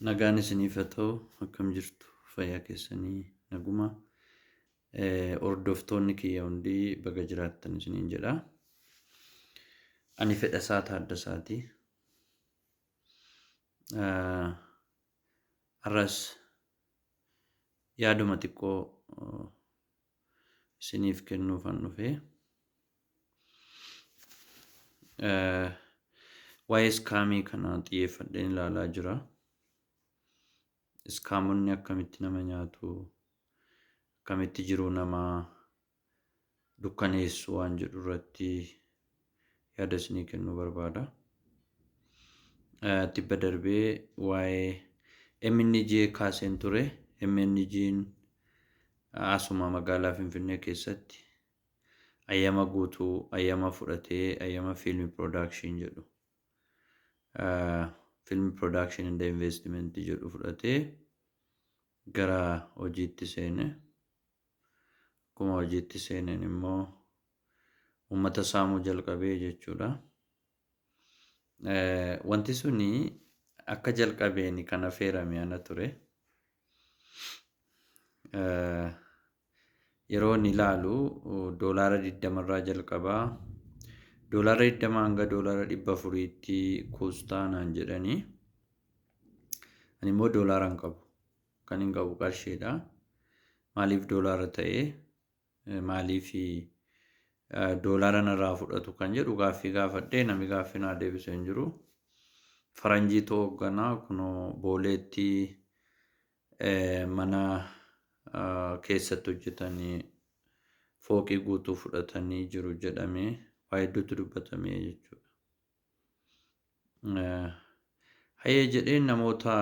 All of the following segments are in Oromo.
Nagaan isiniif haa ta'u. Akkam jirtu? Fayyaa keessanii naguma? Hordoftoonni kiyya hundi baga jiraattan isiniin jedha. Ani Fedhasaa Taaddasaati. Har'as yaaduma xiqqoo isiniif kennuufan dhufe. Waa'ee iskaamii kana xiyyeeffadheen ilaalaa jira. Iskaamonni akkamitti nama nyaatu, akkamitti jiruu namaa dukkaneessu waan jedhu irratti yaada isinii kennuu barbaada. Tibba darbee waa'ee MNG kaaseen ture. MNG'n asuma magaalaa Finfinnee keessatti ayyama guutuu, ayyama fudhatee, ayyama fiilmi production jedhu, film production and investment jedhu fudhatee gara hojiitti seene. Akkuma hojiitti seeneen immoo uummata saamuu jalqabee jechuudha. Wanti suni akka jalqabeen kan affeerame ana ture. Yeroo inni ilaalu doolaara 20 irraa jalqabaa, doolaara 20 hanga doolaara 400tti kuustaa naan jedhanii. Ani immoo doolaara hin qabu. Kan hin qabu qarshiidha. Maaliif doolaara ta'ee, maaliif doolaara narraa fudhatu kan jedhu gaaffii gaafadhee namni gaaffii naa deebise hin jiru. Faranjiitu hoogganaa, kunoo Booleetti mana keessatti hojjetanii fooqii guutuu fudhatanii jiru jedhamee waa hedduutu dubbatamee jechuudha. Hayyee jedheen namoota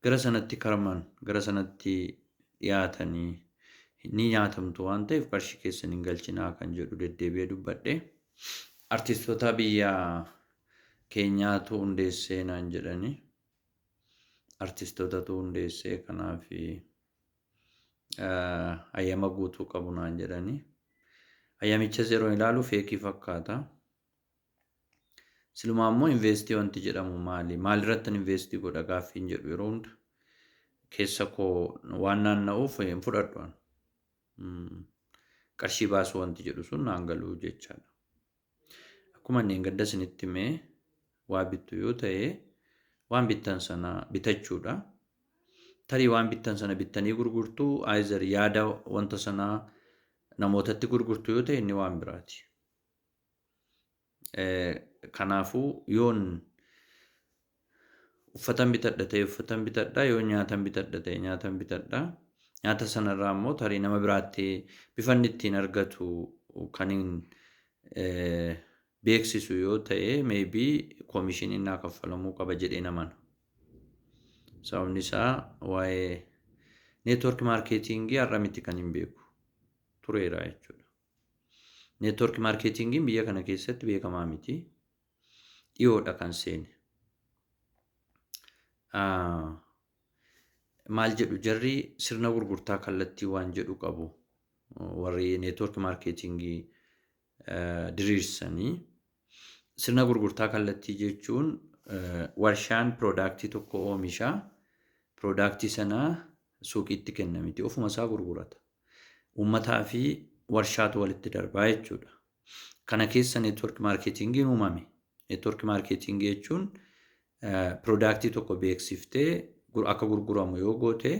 gara sanatti karman, gara sanatti dhiyaatanii ni nyaatamtu waan ta'eef qarshii keessan hin galchinaa kan jedhu deddeebi'ee dubbadhe. Artistoota biyya keenyaatu hundeessee naan jedhani. Artistootatu hundeessee, kanaaf ayyama guutuu qabu naan jedhani. Ayyamichas yeroo ilaalu fake fakkaata. Silumaa immoo invest wanti jedhamu maali? Maalirratti invest godha gaaffiin jedhu yeroo hunda keessa koo waan naanna'uuf hin fudhadhu. Qarshii baasuu wanti jedhu sun naan galuu jechaadha. Akkuma inni gadda isinitti himee, waa bittu yoo ta'e waan bittan sana bitachuudha. Tarii waan bittan sana bittanii gurgurtuu, either yaada wanta sanaa namootatti gurgurtu yoo ta'e inni waan biraati. Kanaafuu yoon uffatan bitadha ta'e uffatan bitadha, yoo nyaatan bitadha ta'e nyaatan bitadha. Nyaata sanarraa immoo tarii nama biraatti bifa inni ittiin argatu kan hin beeksisu yoo ta'e, maybe koomishiniin naa kaffalamuu qaba jedhee namana. Sababni isaa waa'ee network marketing har'a miti kan hin beeku, tureera jechuudha. Network marketingiin biyya kana keessatti beekamaa miti. Dhiyoodha kan seene. Maal jedhu jarri? Sirna gurgurtaa kallattii waan jedhu qabu. Warri network marketing diriirsanii, sirna gurgurtaa kallattii jechuun warshaan product tokko oomisha, product sana suuqiitti kenna miti, ofuma isaa gurgurata. Uummataa fi warshaatu walitti darbaa jechuudha. Kana keessa network marketingiin uumame. Network marketing jechuun product tokko beeksiftee akka gurguramu yoo goote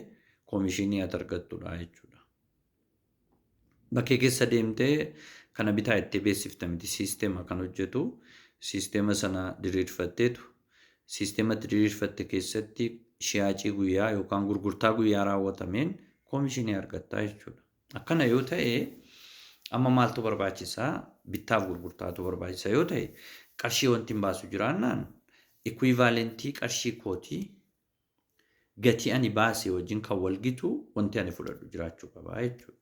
koomishinii ati argattudha jechuudha. Bakkee keessa deemtee kana bitaa itti beeksifta miti, siisteema kan hojjetu. Siisteema sana diriirfatteetu siisteema itti diriirfatte keessatti shiyaacii guyyaa yookaan gurgurtaa guyyaa raawwatameen koomishinii argattaa jechuudha. Akkana yoo ta'e amma maaltu barbaachisaa? Bittaaf gurgurtaatu barbaachisa yoo ta'e, qarshii wanti hin baasu jiraannaan, equivalent qarshii kootii, gatii ani baase wajjin kan wal gitu wanti ani fudhadhu jiraachuu qaba jechuudha.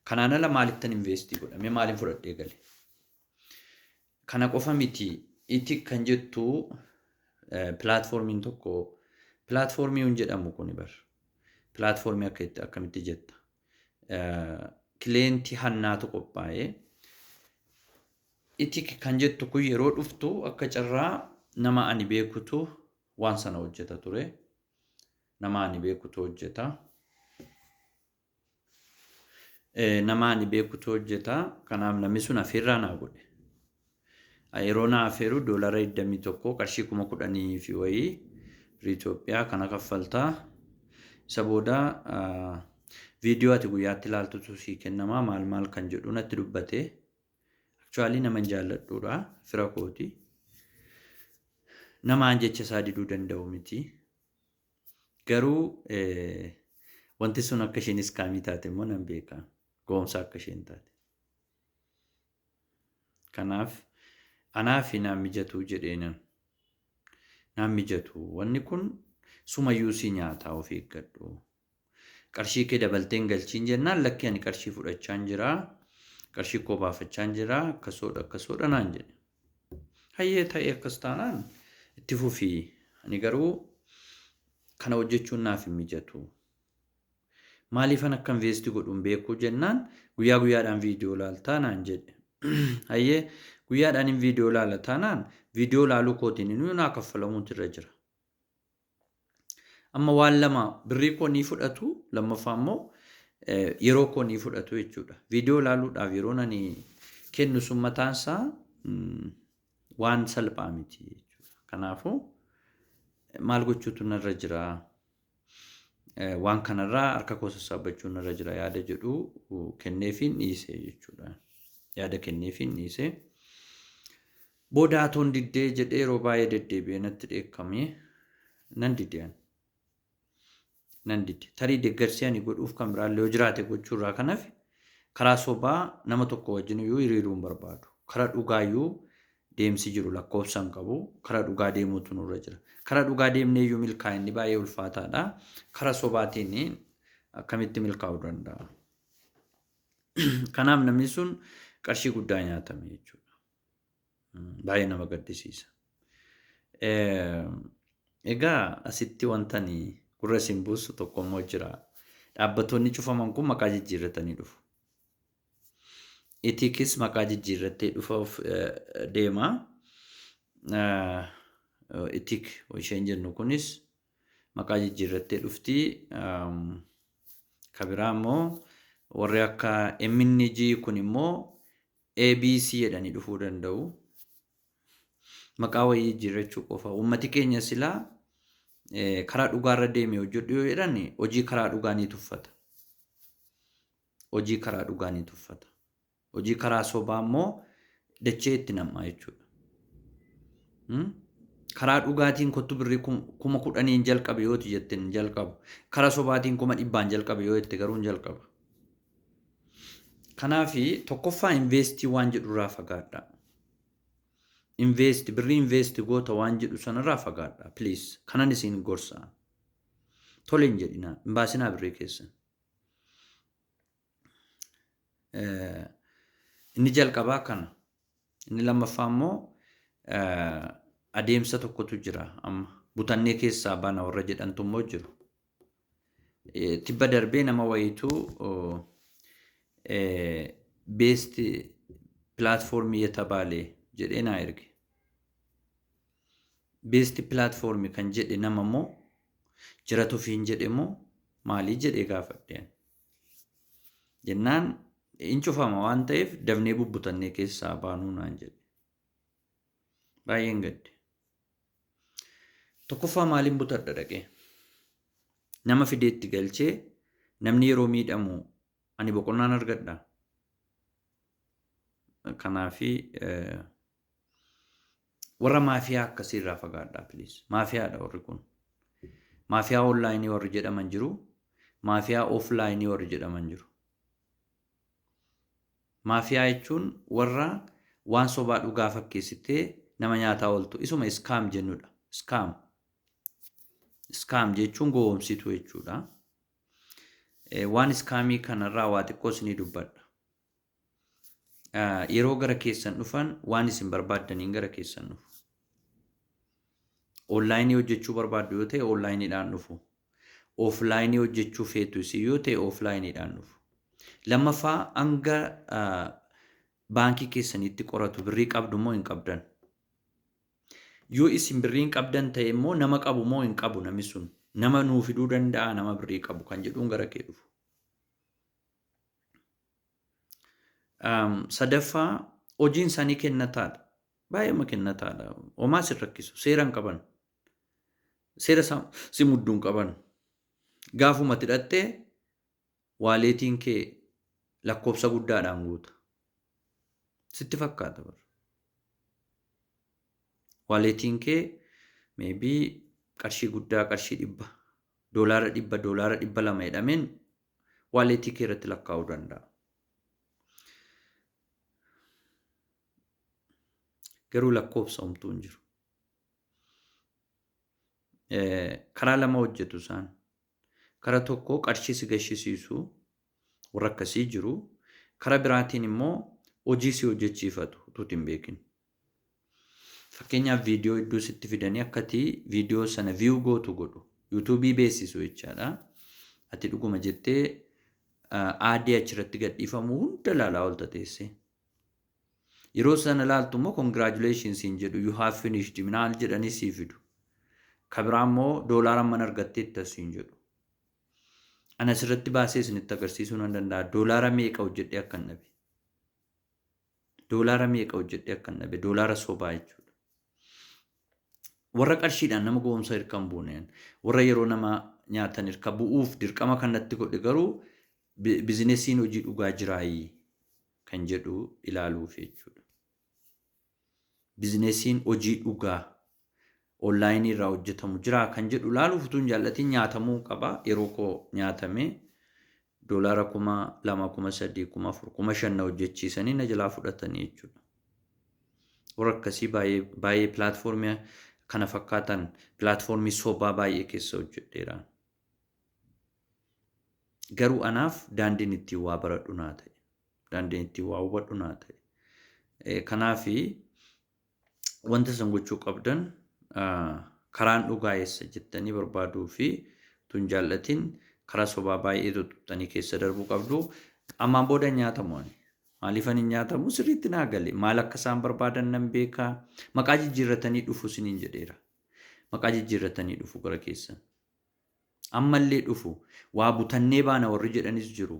Kanaan ala maalittan invest godhame? Maaliin fudhadhee gale? Kana qofa miti, iti kan jettu platformiin tokko, platform hin jedhamu kuni bar. Platform akka itti akkamitti jetta? Client hannaatu qophaa'ee iti kan jettu kun yeroo dhuftu akka carraa nama ani beekutu waan sana hojjeta ture. Nama ani beekutu hojjeta. Nama ani beekutu hojjeta. Kanaaf namni sun afeerraa naa godhe. Yeroo naa afeeru $21, qarshii 10,000 fi wayii birrii Itoophiyaa kana kaffaltaa. Isa booda viidiyoo ati guyyaatti ilaaltutu sii kennamaa, maal maal kan jedhu natti dubbate. Actually nama hin jaalladhuudha, fira kooti. Namaan jecha isaa diduu danda'u miti. Garuu wanti sun akka isheen scamii taate immoo nan beeka. Gowwoomsaa akka isheen taate. Kanaaf anaaf naan mijatu jedheenan. Naan mijatu. Wanni kun sumayyuu si nyaataa, of eeggadhu. Qarshii kee dabaltee hin galchiin jennaan, lakki, ani qarshii fudhachaan jiraa. Qarshii koo baafachaan jiraa. Akkasoodha, akkasoodha naan jedhe. Hayyee, ta'e, akkas taanaan itti fufii. Ani garuu kana hojjechuun naaf hin mijatu. Maaliifan akka invest godhu hin beeku jennaan, guyyaa guyyaadhaan viidiyoo ilaaltaa naan jedhe. Hayyee, guyyaadhaan hin viidiyoo ilaala taanaan, viidiyoo ilaaluu kootiin inni naa kaffalamuutu irra jira. Amma waan lama, birrii koo ni fudhatu, lammaffaa immoo yeroo koo ni fudhatu jechuudha. Viidiyoo ilaaluudhaaf yeroo ani kennu sun mataan isaa waan salphaa miti jechuudha. Kanaafuu maal gochuutu narra jira? Waan kanarraa harka koo sassaabbachuun narra jira yaada jedhu kenneefiin dhiise jechuudha. Yaada kenneefiin dhiise. Booda atoon diddee jedhee yeroo baay'ee deddeebi'ee natti dheekkamee, nan didee. Nan dide. Tarii deeggarsi ani godhuuf kan biraallee yoo jiraate gochuurraa kanaaf karaa sobaa nama tokko wajjin iyyuu hiriiruu hin barbaadu. Karaa dhugaayyuu deemsi jiru lakkoofsa hin qabu. Karaa dhugaa deemuutu nurra jira. Karaa dhugaa deemnee iyyuu milkaa'inni baay'ee ulfaataadha. Karaa sobaatiin akkamitti milkaa'uu danda'a? Kanaaf namni sun qarshii guddaa nyaatame jechuudha. Baay'ee nama gaddisiisa. Egaa asitti wanta ani gurra isin buusu tokko immoo jira. Dhaabbattoonni cufaman kun maqaa jijjiirratanii dhufu. Itiikis maqaa jijjiirrattee dhufuuf deema. Itiik isheen jennu kunis maqaa jijjiirrattee dhufti. Ka biraa immoo warri akka MNG kun immoo ABC jedhanii dhufuu danda'u. Maqaa wayii jijjiirrachuu qofa. Uummati keenya silaa karaa dhugaarra deemee hojjedhu yoo jedhan, hojii karaa dhugaa ni tuffata. Hojii karaa dhugaa ni tuffata. Hojii karaa sobaa immoo dachee itti nam'aa jechuudha. Karaa dhugaatiin kottu birrii 10,000n jalqabe yooti jette, hin jalqabu. Karaa sobaatiin 100,000n jalqabe yoo jette garuu hin jalqaba. Kanaafi tokkoffaa invest waan jedhu irraa fagaadha. Invest, birrii invest goota waan jedhu sanarraa fagaadha. Please, kanan isin gorsa. Tole hin jedhina, hin baasinaa birrii keessan. Inni jalqabaa kana. Inni lammaffaa immoo adeemsa tokkotu jira amma. Butannee keessaa bana warra jedhantu immoo jiru. Tibba darbee nama wayiitu best platform የተባለ jedhee naa erge. Best platform kan jedhe nama immoo jiratu ofiin jedhe moo maalii jedhee gaafadheen. Jennaan in cufama waan ta'eef dafnee bubbutannee keessaa baanuu naan jedhe. Baay'een gadde. Tokkoffaa, maaliin butadha dhaqee? Nama fideetti galchee namni yeroo miidhamu ani boqonnaan argadha. Kanaafi warra maafiyaa akkasii irraa fagaadhaa, please. Maafiyaadha warri kun. Maafiyaa onlineii warri jedhaman jiru. Maafiyaa offlineii warri jedhaman jiru. Maafiyaa jechuun warra waan sobaa dhugaa fakkeessitee nama nyaataa ooltu. Isuma scam jennudha. Scam. Scam jechuun gowwoomsituu jechuudha. Waan scamii kanarraa waa xiqqoo isinii dubbadha. Yeroo gara keessan dhufan waan isin barbaaddaniin gara keessan dhufu. Onlineii hojjechuu barbaaddu yoo ta'e, onlineiidhaan dhufu. Offlineii hojjechuu feetu isin yoo ta'e, offlineiidhaan dhufu. Lammaffaa, hanga baankii keessanitti qoratu, birrii qabdu moo hin qabdan. Yoo isin birrii hin qabdan ta'e immoo, nama qabu moo hin qabu, namni sun nama nuu fiduu danda'a, nama birrii qabu kan jedhuun gara kee dhufu. Sadaffaa, hojiin isaanii kennataadha. Baay'eema kennataadha. Homaa sin rakkisu. Seera hin qaban. Seera si mudduu hin qaban. Gaafuma hidhattee walletiin kee lakkoofsa guddaadhaan guuta. Sitti fakkaata bara. Walletiin kee maybe qarshii guddaa, qarshii 100, $100, $200 jedhameen walletii kee irratti lakkaa'uu danda'a. Garuu lakkoofsa homtuu hin jiru. Karaa lama hojjetu isaan. Karaa tokko qarshii si gashisiisu, warra akkasii jiru. Karaa biraatiin immoo hojii si hojjechiifatu utuu hin beekin. Fakkeenyaaf, viidiyoo iddoo sitti fidanii akkati viidiyoo sana view gootu godhu. YouTubeii beeksisu jechaadha. Ati dhuguma jettee adii achirratti gadhiifamu hunda ilaalaa oolta teessee. Yeroo sana ilaaltu immoo "Congratulations" siin jedhu, "You have finished" maal jedhanii sii fidu. Ka biraa immoo doolaara mana argatteetta siin jedhu. Ana asirratti baasee isinitti agarsiisuu nan danda'a. Doolaara meeqa hojjedhee akkan dhabe. Doolaara meeqa hojjedhee akkan dhabe. Doolaara sobaa jechuudha. Warra qarshiidhaan nama gowwoomsa hirka hin buuneen, warra yeroo nama nyaatan hirka bu'uuf dirqama kan natti godhe garuu businessiin hojii dhugaa jiraayii kan jedhu ilaaluuf jechuudha. Businessiin hojii dhugaa onlineii irraa hojjetamu jiraa kan jedhu ilaaluuf utuu hin jaallatin nyaatamuu qaba. Yeroo koo nyaatame $2,000, 3,000, 4,000, 5,000 na hojjechiisanii na jalaa fudhatanii jechuudha. Warra akkasii baay'ee baay'ee platformii kana fakkaatan, platformii sobaa baay'ee keessa hojjedheera. Garuu anaaf daandiin ittiin waa baradhu naa ta'e. Daandiin ittiin waa hubadhu naa ta'e. Kanaafi wanta isin gochuu qabdan, karaan dhugaa eessa jettanii barbaaduu fi tun jaallatin karaa sobaa baay'ee tuttuqxanii keessa darbuu qabdu. Ammaan booda nyaatamu ani. Maaliifan hin nyaatamu? Sirriitti naa gale. Maal akka isaan barbaadan nan beekaa. Maqaa jijjiirratanii dhufu isiniin jedheera. Maqaa jijjiirratanii dhufu gara keessan. Ammallee dhufu. Waa butannee baana warri jedhanis jiru.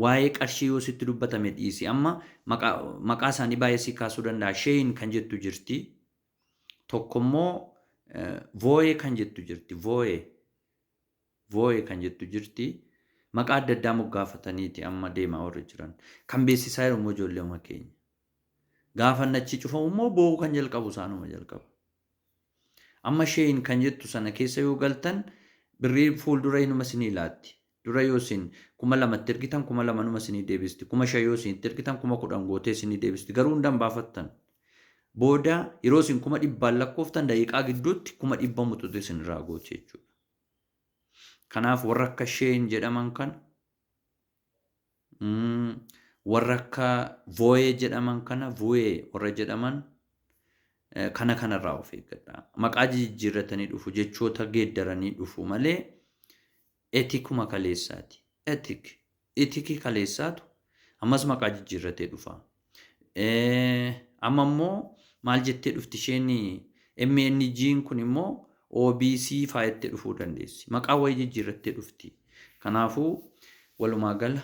Waa'ee qarshii yoo sitti dubbatame dhiisi. Amma maqaa isaanii baay'ee si kaasuu danda'a. Shein kan jettu jirti. Tokko immoo Vooyee kan jettu jirti. Vooyee. Vooyee kan jettu jirti. Maqaa adda addaa moggaafataniiti amma deemaa warri jiran. Kan beeksisaa jiru immoo ijoolleema keenya. Gaafa achi cufamu immoo boo'uu kan jalqabu isaanuma jalqaba. Amma Shein kan jettu sana keessa yoo galtan, birrii fuuldura inuma isinii laatti. Dura yoo isin 2,000tti ergitan, 2,000 numa isinii deebisti. 5,000 yoo isinitti ergitan, 10,000 gootee isinii deebisti. Garuu hundaan baafattan. Booda yeroo isin 100,000 lakkooftan, daqiiqaa gidduutti 100,000 mutuutu isinirraa gooti jechuudha. Kanaaf warra akka Shein jedhaman kana, warra akka Vooyee jedhaman kana, Vu'ee warra jedhaman kana kanarraa of eeggadha. Maqaa jijjiirratanii dhufu, jechoota geeddaranii dhufu malee etikuma kaleessaati. Etikii kaleessaatu ammas maqaa jijjiirratee dhufa. Amma immoo maal jettee dhufti isheen? MNG'n kun immoo OBC faayattee dhufuu dandeessi. Maqaa wayii jijjiirrattee dhufti. Kanaafuu walumaa gala